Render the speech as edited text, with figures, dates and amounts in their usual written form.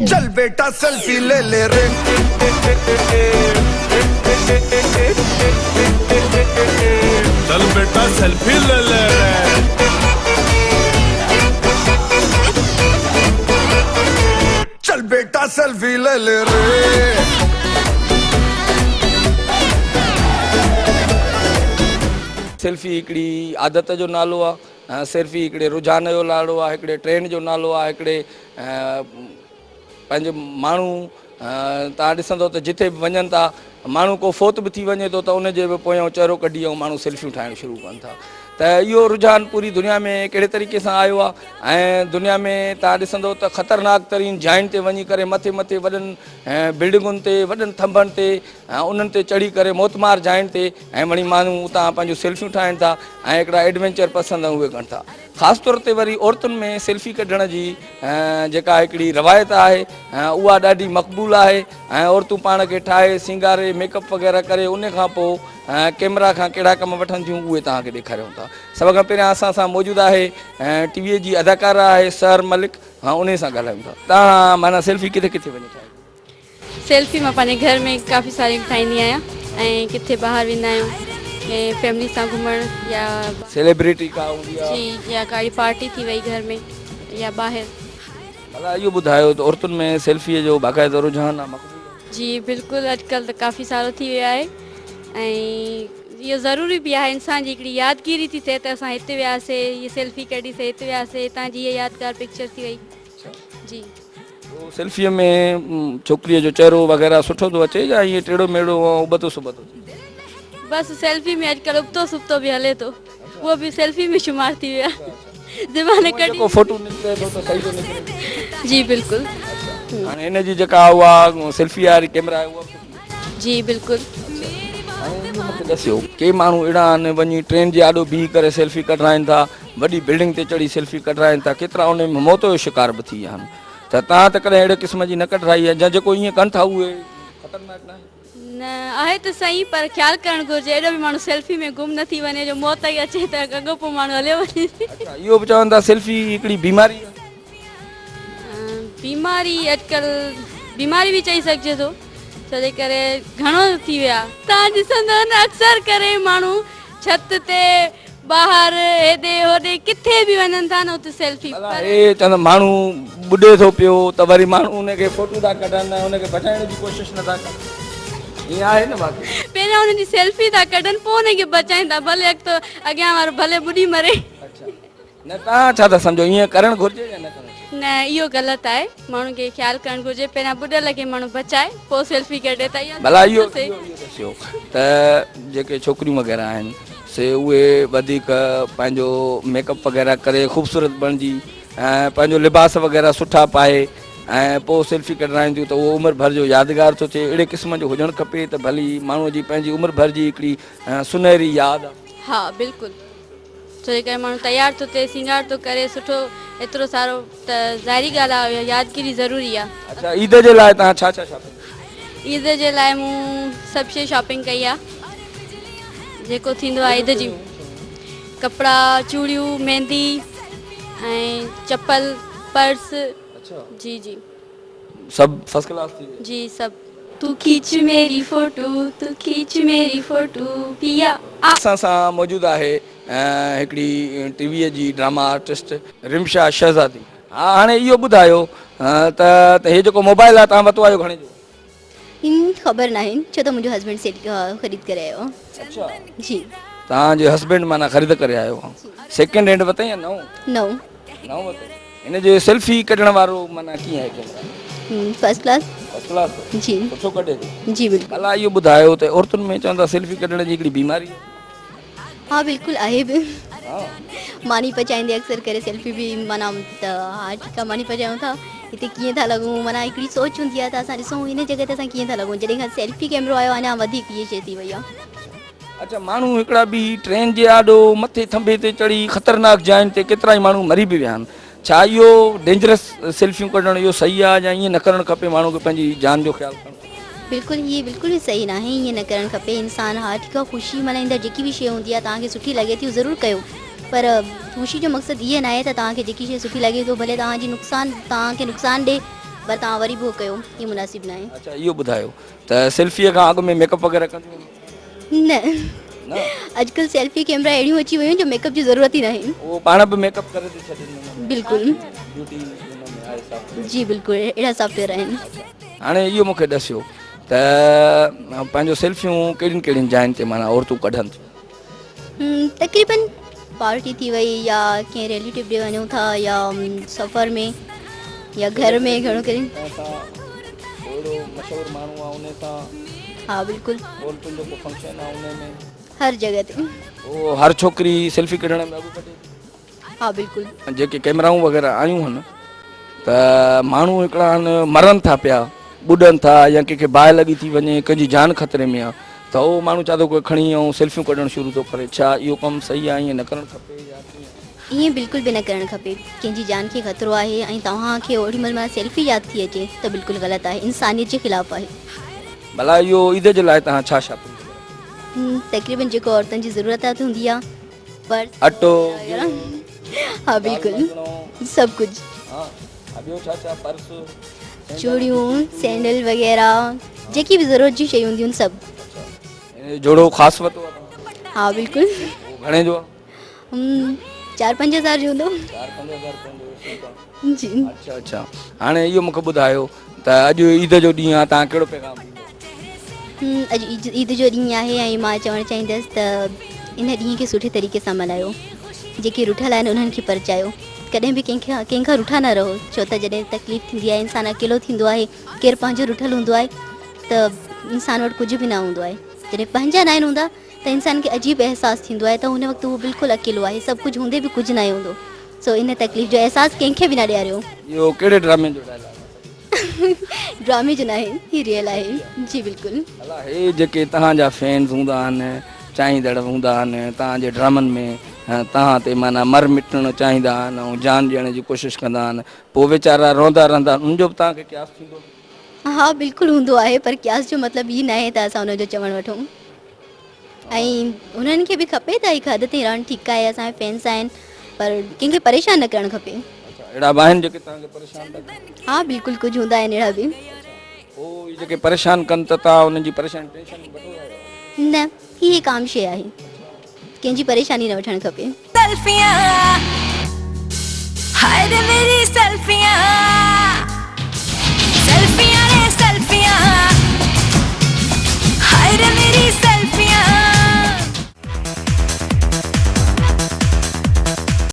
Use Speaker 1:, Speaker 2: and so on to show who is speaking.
Speaker 1: چل بيٽا سيلفي لي لي ري.
Speaker 2: چل بيٽا سيلفي لي لي ري.
Speaker 1: چل بيٽا سيلفي لي لي ري.
Speaker 3: سيلفي هڪڙي عادت جو نالو آ. سيلفي هڪڙي رجحان جو نالو آ، هڪڙي ٽرينڊ جو نالو آ، هڪڙي پنهنجو ماڻهو توهان ڏسندو ته جتي به وڃن ٿا ماڻهو ڪو فوت به ٿي وڃي ٿو ته ان جي به پويان چهرو ڪڍي ۽ ماڻهو سيلفيون ٺاهڻ شروع ڪن ٿا ته اهو رجحان پوري دنيا ۾ ڪهڙي طريقي سان آيو آهي ۽ دنيا ۾ توهان ڏسندو ته خطرناڪ ترين جاين تي وڃي ڪري مٿي مٿي وڏن بلڊنگن تي وڏن ٿنڀن تي ۽ انهن تي چڙهي ڪري موتمار جاين تي ۽ وڃي ماڻهو اتان پنهنجون سيلفيون ٺاهين ٿا ۽ هڪڙا ايڊوينچر پسند اهي ڪن ٿا خاص طور تي وري عورتن ۾ سيلفي ڪڍڻ جي جيڪا هڪڙي روايت آهي اها ڏاڍي مقبول آهي ۽ عورتون پاڻ کي ٺاهي سينگاري ميڪ اپ وغيره ڪري ان کان پوء ڪيمرا کان ڪهڙا ڪم وٺن ٿيون اهي توهان کي ڏيکاريون ٿا سڀ کان پهريان اسان سان موجود آهي ٽي وي جي اداڪاره آهي سحر ملڪ انهي سان ڳالهايون ٿا توهان معنيٰ سيلفي ڪٿي ڪٿي وڃي ٺاهي
Speaker 4: سيلفي مان پنهنجي گهر ۾ ڪافي ساريون ٺاهيندي آهيان ۽ ڪٿي ٻاهر ويندا آهيون ڪنهن فيملي سان گهمڻ يا
Speaker 3: سيليبريٽي ڪا هوندي آهي
Speaker 4: جي يا ڪائي پارٽي ٿي وئي گهر ۾ يا ٻاهر.
Speaker 3: ڀلا اهو ٻڌايو ته عورتن ۾ سيلفي جو باقاعده رجحان آهي مقبول آهي.
Speaker 4: جي بلڪل اڄڪلهه ته ڪافي سارو ٿي ويو آهي ۽ اهو ضروري به آهي انسان جي هڪڙي يادگيري ٿي ٿئي ته اسان هتي وياسي هي سيلفي ڪڍي سي هتي وياسي هتان جي هي يادگار پڪچر ٿي وئي جي.
Speaker 3: پوء سيلفيء ۾ ڇوڪريء جو چهرو وغيره سٺو ٿو اچي يا ائين ٽيڙو ميڙو ۽ ابتو سبتو ٿي؟
Speaker 4: بس سيلفي ۾ اڄڪلهه ابتو سبتو به هلي ٿو اهو به سيلفي ۾ شمار ٿي ويو آهي زماني ڪڏهن
Speaker 3: جيڪو فوٽو نڪري ٿو ته صحيح ٿو نڪري.
Speaker 4: جي بلڪل.
Speaker 3: هاڻي هن جي جيڪا اها سيلفي واري ڪيمرا آهي اها به سٺي.
Speaker 4: جي بلڪل.
Speaker 3: هاڻي اهو مونکي ڏسيو ڪي ماڻهو اهڙا آهن وڃي ٽرين جي آڏو بيهي ڪري سيلفي ڪڍرائين ٿا وڏي بلڊنگ تي چڙهي سيلفي ڪڍرائين ٿا ڪيترا ان ۾ موت جو شڪار به ٿي ويا آهن ته توهان ته ڪڏهن اهڙي قسم جي نه ڪڍرائي آهي يا جيڪو ائين ڪن ٿا اهي خطرناڪ نه آهن.
Speaker 4: نه آهي ته صحيح پر خيال ڪرڻ گهرجي ايڏو به ماڻهو سيلفي ۾ گم نه ٿي وڃي جو موت ئي اچي ته اڳو پوء ماڻهو هليو وڃي.
Speaker 3: اڇا اهو به چون ٿا سيلفي هڪڙي بيماري آهي.
Speaker 4: بيماري اڄڪلهه بيماري به چئي سگهجي ٿو ڇو جي ڪري گهڻو ٿي ويا. توهان ڏسندؤ نه اڪثر ڪري ماڻهو ڇت تي ٻاهر هيڏي هوڏي ڪٿي به وڃن ٿا نه اتي سيلفي
Speaker 3: ڀلا هي چوندا ماڻهو ٻڏي ٿو پيو ته وري ماڻهو ان کي فوٽو ٿا ڪڍن ۽ ان کي بچائڻ جي ڪوشش نٿا ڪن ائين آهي نه واقعي.
Speaker 4: پهريان ان جي سيلفي ٿا ڪڍن پوء ان کي بچائين ٿا ڀلي اڳتو اڳيان وارو ڀلي ٻڏي مري.
Speaker 3: اڇا نه توهان ڇا ٿا سمجهو ائين ڪرڻ گهرجي يا نه ڪرڻ گهرجي؟
Speaker 4: نه اهو غلط آهي ماڻهن کي خيال ڪرڻ گهرجي پهريان ٻڏل کي ماڻهو بچائي پوء سيلفي ڪڍي ته اها
Speaker 3: ڀلا اهو ڏسيو ته جيڪي ڇوڪريون وغيره آهن سي اهي وڌيڪ پنهنجو ميڪ اپ وغيره ڪري خوبصورت بڻجي ۽ پنهنجو لباس وغيره سٺا پائي ۽ پوء سيلفي ڪڍرائين ٿيون ته اهو عمر ڀر جو يادگار ٿو ٿئي اهڙي قسم جو هجڻ کپي ته ڀلي ماڻهو جي پنهنجي عمر ڀر جي هڪڙي سنهري ياد آهي.
Speaker 4: ها بلڪل ڇو جي ڪري ماڻهو تيار ٿو ٿئي سينگار ٿو ڪري سٺو ايترو سارو ته ظاهري ڳالهه آهي اها يادگيري ضروري آهي.
Speaker 3: اڇا عيد جي لاء توهان ڇا ڇا شاپنگ ڪئي؟
Speaker 4: عيد جي لاء مون سڀ شي شاپنگ ڪئي آهي جيڪو ٿيندو آهي عيد جي ڪپڙا چوڙيون ميندي ۽ چپل پرس جي جي.
Speaker 3: سڀ فرسٽ ڪلاس ٿي ويو.
Speaker 4: جي سڀ. تو کيچ ميري فوٽو تو کيچ ميري فوٽو پيا آ.
Speaker 3: اسان سان موجود آهي هڪڙي ٽي ويء جي ڊراما آرٽسٽ رمشا شهزادي. ها هاڻي اهو ٻڌايو ته هي جيڪو موبائل آهي توهان ورتو آهيو گهڻي جو؟
Speaker 5: هن خبر ناهي ڇو ته منهنجو هسبينڊ سيل خريد ڪري آيو آهي.
Speaker 3: اڇا
Speaker 5: جي.
Speaker 3: توهان جو هسبينڊ معنيٰ خريد ڪري آيو آهي. سيڪنڊ هينڊ ورتئي يا نئون؟
Speaker 5: نئون.
Speaker 3: نئون ورتئي. هن جي سيلفي ڪڍڻ وارو معنيٰ ڪيئن آهي camera?
Speaker 5: First class.
Speaker 3: First class اٿو؟
Speaker 5: جي.
Speaker 3: سٺو ڪڍي ٿو؟
Speaker 5: جي بلڪل.
Speaker 3: ڀلا اهو ٻڌايو ته عورتن ۾ چون ٿا سيلفي ڪڍڻ جي هڪڙي بيماري آهي.
Speaker 5: ها بلڪل آهي به.
Speaker 3: ها.
Speaker 5: ماني پچائيندي اڪثر ڪري سيلفي به معنيٰ ته ها ٺيڪ آهي ماني پچايون ٿا هتي ڪيئن ٿا لڳون معنيٰ هڪڙي سوچ هوندي آهي ته اسان ڏسون هن جڳهه تي اسان ڪيئن ٿا لڳون جڏهن کان سيلفي ڪيمرو آيو آهي اڃا وڌيڪ هيء شيء ٿي وئي آهي.
Speaker 3: اڇا ماڻهو هڪڙا به ٽرين جي آڏو مٿي ٿنڀي تي چڙهي خطرناڪ جاين تي ڪيترائي ماڻهو مري به ويا آهن ڇا اهو ڊينجرس سيلفيون ڪڍڻ اهو صحيح آهي يا ائين نه ڪرڻ کپي ماڻهو کي پنهنجي جان جو خيال ڪرڻ کپي.
Speaker 5: بلڪل هي بلڪل به صحيح ناهي ائين نه ڪرڻ کپي انسان ها ٺيڪ آهي خوشي ملهائيندڙ جيڪي به شيء هوندي آهي توهان کي سٺي لڳي ٿي اهو ضرور ڪيو پر خوشي جو مقصد اهي ناهي ته توهان کي جيڪي شيء سٺي لڳي ٿو ڀلي توهان جي نقصان توهان کي نقصان ڏي پر توهان وري به اهو ڪيو اهو مناسب ناهي.
Speaker 3: اڇا اهو ٻڌايو ته سيلفيء کان اڳ ۾ ميڪ اپ وغيره ڪنديون آهن؟
Speaker 5: نه
Speaker 3: نه
Speaker 5: اڄڪلهه سيلفي ڪيمرا اهڙيون اچي ويون جو ميڪ اپ جي ضرورت ئي ناهي.
Speaker 3: اهو پاڻ به ميڪ اپ ڪري ٿي ڇڏين ان ۾.
Speaker 5: بلڪل.
Speaker 3: بيوٽي ان ۾ آهي سافٽ ويئر.
Speaker 5: جي بلڪل اهڙا سافٽ ويئر آهن.
Speaker 3: هاڻي اهو مون کي ڏسيو ته پنهنجو سيلفيون ڪهڙين ڪهڙين جاين تي معنيٰ عورتون ڪڍن ٿيون؟
Speaker 5: تقريبن پارٽي ٿي وئي يا ڪنهن ريليٽو ڏي وڃون ٿا يا سفر ۾ يا گهر ۾ گهڻو ڪري.
Speaker 3: ڪنهن سان ڪو اهڙو مشهور ماڻهو آ انهي سان.
Speaker 5: ها بلڪل.
Speaker 3: ٻول تنهنجو ڪو فنڪشن آ انهي ۾.
Speaker 5: هر جڳهه تي.
Speaker 3: پوء هر ڇوڪري سيلفي ڪڍڻ ۾ اڳ ڪڍي ٿي.
Speaker 5: ها بلڪل.
Speaker 3: جيڪي ڪيمرائون وغيره آيون هن ته ماڻهو هڪڙا آهن مرن ٿا پيا ٻڏن ٿا يا ڪنهن کي باهه لڳي ٿي وڃي ڪنهن جي جان خطري ۾ آ ته اهو ماڻهو ڇا ٿو ڪري کڻي ۽ سيلفيون ڪڍڻ شروع ٿو ڪري ڇا اهو ڪم صحيح آ ائين نه ڪرڻ کپي يا ڪيئن؟
Speaker 5: ائين بلڪل به نه ڪرڻ کپي ڪنهن جي جان کي خطرو آهي ۽ توهان کي اوڏي مهل معنيٰ سيلفي ياد ٿي اچي ته بلڪل غلط آهي انسانيت جي خلاف آهي.
Speaker 3: ڀلا اهو عيد جي لاء توهان ڇا شاپنگ ڪري؟
Speaker 5: تقريبن جيڪو عورتن جي ضرورتات هوندي آ پرس
Speaker 3: اٽو گيهه
Speaker 5: ها بلڪل سڀ ڪجهه
Speaker 3: ها ٻيو ڇا ڇا پرس
Speaker 5: چوڙيون سينڊل وغيره جيڪي به ضرورت جون شيون هونديون آهن سڀ.
Speaker 3: اڇا جوڙو خاص ورتو آهي توهان؟
Speaker 5: ها بلڪل.
Speaker 3: اهو گهڻي جو آهي؟
Speaker 5: 4-5 هزار جو هوندو.
Speaker 3: 4-5 هزار رپين جو سوٽ آهي.
Speaker 5: جي.
Speaker 3: اڇا اڇا هاڻي اهو مونکي ٻڌايو ته اڄ عيد جو ڏينهن آهي توهان ڪهڙو پيغام ڏيندو؟
Speaker 5: اڄ عيد جو ڏينهن آهي ۽ مان چوڻ چاهيندس ته ان ڏينهن کي سٺي طريقي سان ملهايو جيڪي رٺل آهن انهن کي پرچايو ڪڏهن به ڪنهن کان ڪنهن کان رٺا نه رهو ڇو ته جڏهن تڪليف ٿيندي آهي انسان اڪيلو ٿيندو آهي ڪير پنهنجو رٺل هوندو آهي ته انسان وٽ ڪجهه به نه هوندو آهي جڏهن پنهنجا ناهن هوندا ته انسان کي عجيب احساس ٿيندو آهي ته ان وقت هو بلڪل اڪيلو آهي سڀ ڪجهه هوندي به ڪجهه ناهي هوندو سو ان تڪليف جو احساس ڪنهن کي به نه ڏياريو.
Speaker 3: اهو ڪهڙي ڊرامي جو ڊائلاگ آهي؟
Speaker 5: ڊرامي جو ناهي هي ريئل آهي جي بلڪل.
Speaker 3: الا هي جيڪي توهان جا فينز هوندا آهن چاهيندڙ هوندا آهن توهان جي ڊرامن ۾ توهان تي معنيٰ مر مٽڻ چاهيندا آهن ۽ جان ڏيڻ جي ڪوشش ڪندا آهن پوء ويچارا روندا رهندا آهن ان جو به توهان کي قياس ٿيندو؟
Speaker 5: ها بلڪل هوندو آهي پر قياس جو مطلب هي ناهي ته اسان ان جو چوڻ وٺون ۽ انهن کي به کپي ته هڪ حد تائين رهڻ ٺيڪ آهي اسان جا فينس آهن پر ڪنهن کي پريشان نه ڪرڻ کپي.
Speaker 3: اڇا اهڙا به آهن جيڪي توهان کي پريشان ٿا ڪن؟
Speaker 5: ها بلڪل ڪجهه هوندا آهن اهڙا به.
Speaker 3: پوء اهي جيڪي پريشان ڪن ته توهان انهن جي پريشاني ٽينشن وٺو يا
Speaker 5: نه هي هڪ عام شيء آهي ڪنهن جي پريشاني نه وٺڻ کپي.
Speaker 6: سيلفيان.